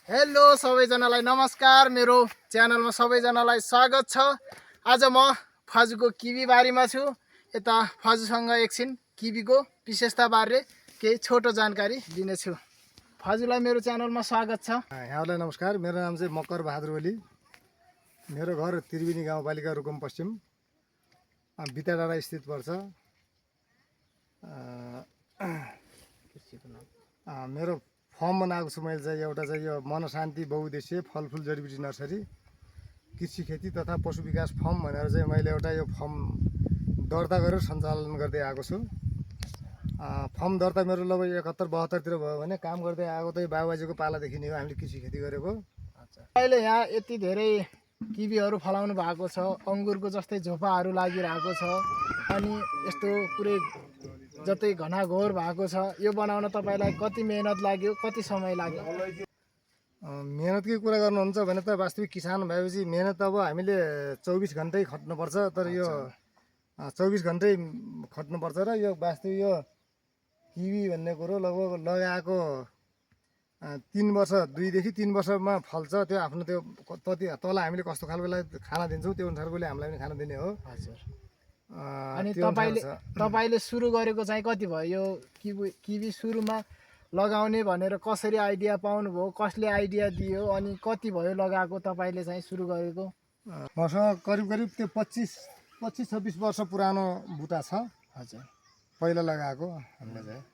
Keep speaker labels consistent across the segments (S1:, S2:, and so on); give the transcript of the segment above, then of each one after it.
S1: Hello सबैजनालाई नमस्कार। मेरो च्यानलमा सबैजनालाई स्वागत छ। आज म फजुको किवी बारीमा छु। यता फजुसँग एकछिन किवीको विशेषताबारे केही छोटो जानकारी दिनेछु। फजुलाई मेरो च्यानलमा स्वागत छ।
S2: यहाँलाई नमस्कार। मेरो नाम चाहिँ मकर बहादुर ओली। मेरो घर त्रिवेणी गाउँपालिका रुकुम पश्चिम बिताडाँडा स्थित पर्छ। मेरो फर्म बनाएको छु मैले चाहिँ एउटा चाहिँ यो मनशान्ति बहुउद्देश्य फलफुल जडीबुटी नर्सरी कृषि खेती तथा पशु विकास फर्म भनेर चाहिँ मैले एउटा यो फर्म दर्ता गरेर सञ्चालन गर्दै आएको छु। फर्म दर्ता मेरो लगभग 71-72 भयो भने काम गर्दै आएको चाहिँ बाबुबाजेको पालादेखि नै हो हामीले कृषि खेती गरेको।
S1: अहिले यहाँ यति धेरै किवीहरू फलाउनु भएको छ, अङ्गुरको जस्तै झोपाहरू लागिरहेको छ अनि यस्तो पुरै जतै घनाघोर भएको छ। यो बनाउन तपाईलाई कति मेहनत लाग्यो, कति समय लाग्यो?
S2: मेहनतकै कुरा गर्नुहुन्छ भने त वास्तविक किसान भएपछि मेहनत अब हामीले 24 घन्टै खट्नुपर्छ। तर यो 24 घन्टै खट्नुपर्छ र यो वास्तविक यो किवी भन्ने कुरो लगभग लगाएको 3 वर्ष 2 देखि 3 वर्षमा फल्छ। त्यो आफ्नो त्यो तल हामीले कस्तो खालकोलाई खाना दिन्छौँ त्यो अनुसारकोले हामीलाई पनि खाना दिने हो।
S1: हजुर। अनि तपाईले सुरु गरेको चाहिँ कति भयो? यो किवी सुरुमा लगाउने भनेर कसरी आइडिया पाउनुभयो, कसले आइडिया दियो अनि कति भयो लगाएको तपाईले चाहिँ सुरु गरेको?
S2: मसँग करिब त्यो 25-26 वर्ष पुरानो बुटा छ।
S1: हजुर।
S2: पहिला लगाएको हामीले चाहिँ।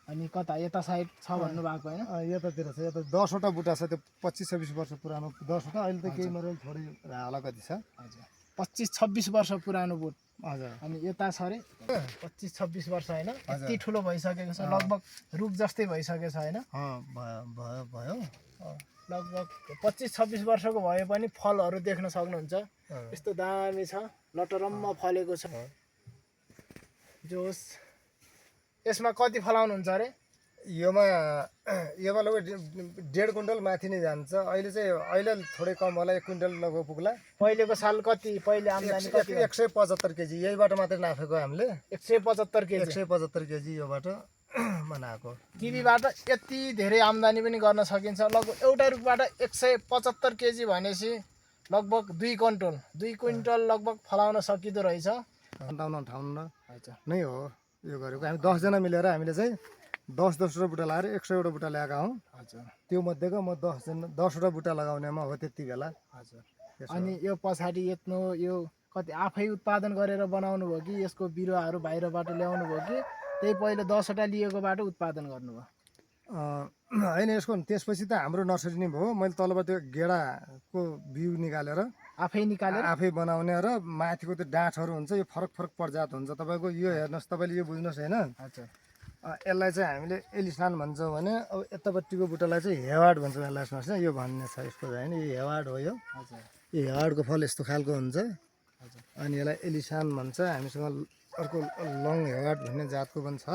S1: अनि कता यता साइड छ भन्नु भएको हैन?
S2: यतातिर छ। यता 10वटा बुटा छ। त्यो 25-26 वर्ष पुरानो 10वटा। अहिले त केही मरेर थोरै होला कति छ।
S1: हजुर। 25-26 वर्ष पुरानो बुट।
S2: हजुर।
S1: अनि यता छ अरे 25-26 वर्ष हैन? यति ठुलो भइसकेको छ, लगभग रुख जस्तै भइसकेको छ हैन?
S2: भयो।
S1: लगभग 25-26 वर्षको भए पनि फलहरू देख्न सक्नुहुन्छ। यस्तो दामी छ, लटरम्म फलेको छ। जोस यसमा कति फलाउनुहुन्छ अरे?
S2: योमा लगभग 1.5 क्विन्टल माथि नै जान्छ। अहिले थोरै कम होला, 1 क्विन्टल लगभग पुग्ला।
S1: पहिलेको साल कति? पहिले आम्दानी कति?
S2: 175 केजी। यहीबाट मात्रै नाफेको हामीले
S1: 175 केजी।
S2: 175 केजी योबाट बनाएको।
S1: किवीबाट यति धेरै आम्दानी पनि गर्न सकिन्छ। लगभग एउटा रुखबाट 175 केजी भनेपछि लगभग 2 क्विन्टल लगभग फलाउन सकिँदो रहेछ।
S2: 58 नै हो यो गरेको। हामी 10 जना मिलेर हामीले चाहिँ 10-10वटा बुटा लगाएर 100वटा बुटा ल्याएका हौँ।
S1: हजुर।
S2: त्यो मध्येको म 10वटा बुटा लगाउनेमा हो त्यति बेला।
S1: हजुर। अनि यो पछाडि यत्नो यो कति आफै उत्पादन गरेर बनाउनु भयो कि यसको बिरुवाहरू बाहिरबाट ल्याउनु भयो कि त्यही पहिले 10वटा लिएकोबाट उत्पादन गर्नुभयो?
S2: होइन, यसको त्यसपछि त हाम्रो नर्सरी नै भयो। मैले तलबाट त्यो गेडाको बिउ निकालेर आफै बनाउने र माथिको त्यो डाँठहरू हुन्छ यो फरक प्रजात हुन्छ। तपाईँको यो हेर्नुहोस्, तपाईँले यो बुझ्नुहोस् होइन।
S1: हजुर।
S2: यसलाई चाहिँ हामीले एलिसान भन्छौँ भने अब यतापट्टिको बुटालाई चाहिँ हेवार्ड भन्छौँ। यसलाई सुन्नुहोस् न, यो भन्ने छ यसको होइन, यो हेवार्ड हो। यो
S1: हजुर।
S2: यो हेवार्डको फल यस्तो खालको हुन्छ।
S1: हजुर।
S2: अनि यसलाई एलिसान भन्छ। हामीसँग अर्को लङ हेवार्ड भन्ने जातको पनि छ।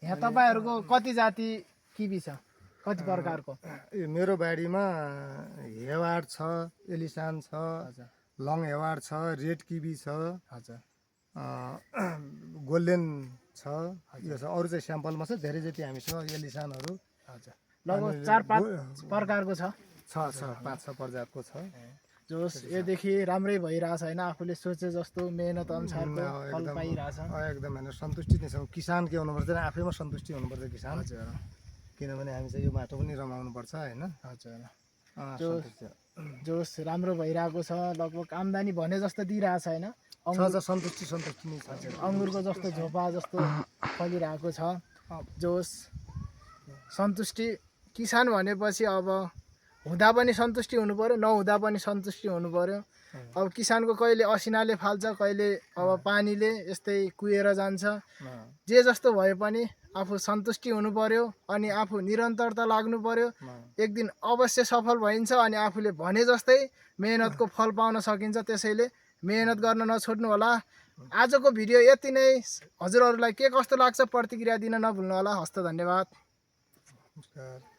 S1: यहाँ तपाईँहरूको कति जाति किवी छ, कति प्रकारको?
S2: यो मेरो बारीमा हेवार्ड छ, एलिसान छ, लङ हेवार्ड छ, रेड किवी छ,
S1: हजुर,
S2: गोल्डन छ। यो छ। अरू चाहिँ स्याम्पलमा छ। धेरै जति हामीसँग एलिसानहरू
S1: हजुर लगभग 4-5 प्रकारको छ।
S2: 5-6 प्रजातको छ।
S1: जोस योदेखि राम्रै भइरहेछ होइन? आफूले सोचे जस्तो मेहनत अनुसारको फल पाइरहेछ।
S2: एकदम होइन, सन्तुष्टि नै छ। किसान के हुनुपर्छ, आफैमा सन्तुष्टि हुनुपर्छ किसान।
S1: हजुर।
S2: किनभने हामी चाहिँ यो माटो पनि रमाउनु पर्छ होइन।
S1: हजुर। जोस राम्रो भइरहेको छ। लगभग आम्दानी भने जस्तो दिइरहेछ होइन?
S2: सन्तुष्टि नै छ।
S1: अङ्गुरको जस्तो झोपा जस्तो फलिरहेको छ। जोस सन्तुष्टि। किसान भनेपछि अब हुँदा पनि सन्तुष्टि हुनु पर्यो, नहुँदा पनि सन्तुष्टि हुनु पर्यो। अब किसानको कहिले असिनाले फाल्छ, कहिले अब पानीले यस्तै कुहेर जान्छ। जे जस्तो भए पनि आफू सन्तुष्टि हुनु पर्यो अनि आफू निरन्तरता लाग्नु पर्यो। एक दिन अवश्य सफल भइन्छ अनि आफूले भने जस्तै मेहनतको फल पाउन सकिन्छ। त्यसैले मेहनत गर्न नछोड्नु होला। आजको भिडियो यति नै। हजुरहरूलाई के कस्तो लाग्छ प्रतिक्रिया दिन नभुल्नु होला। हस्त, धन्यवाद।
S2: नमस्कार।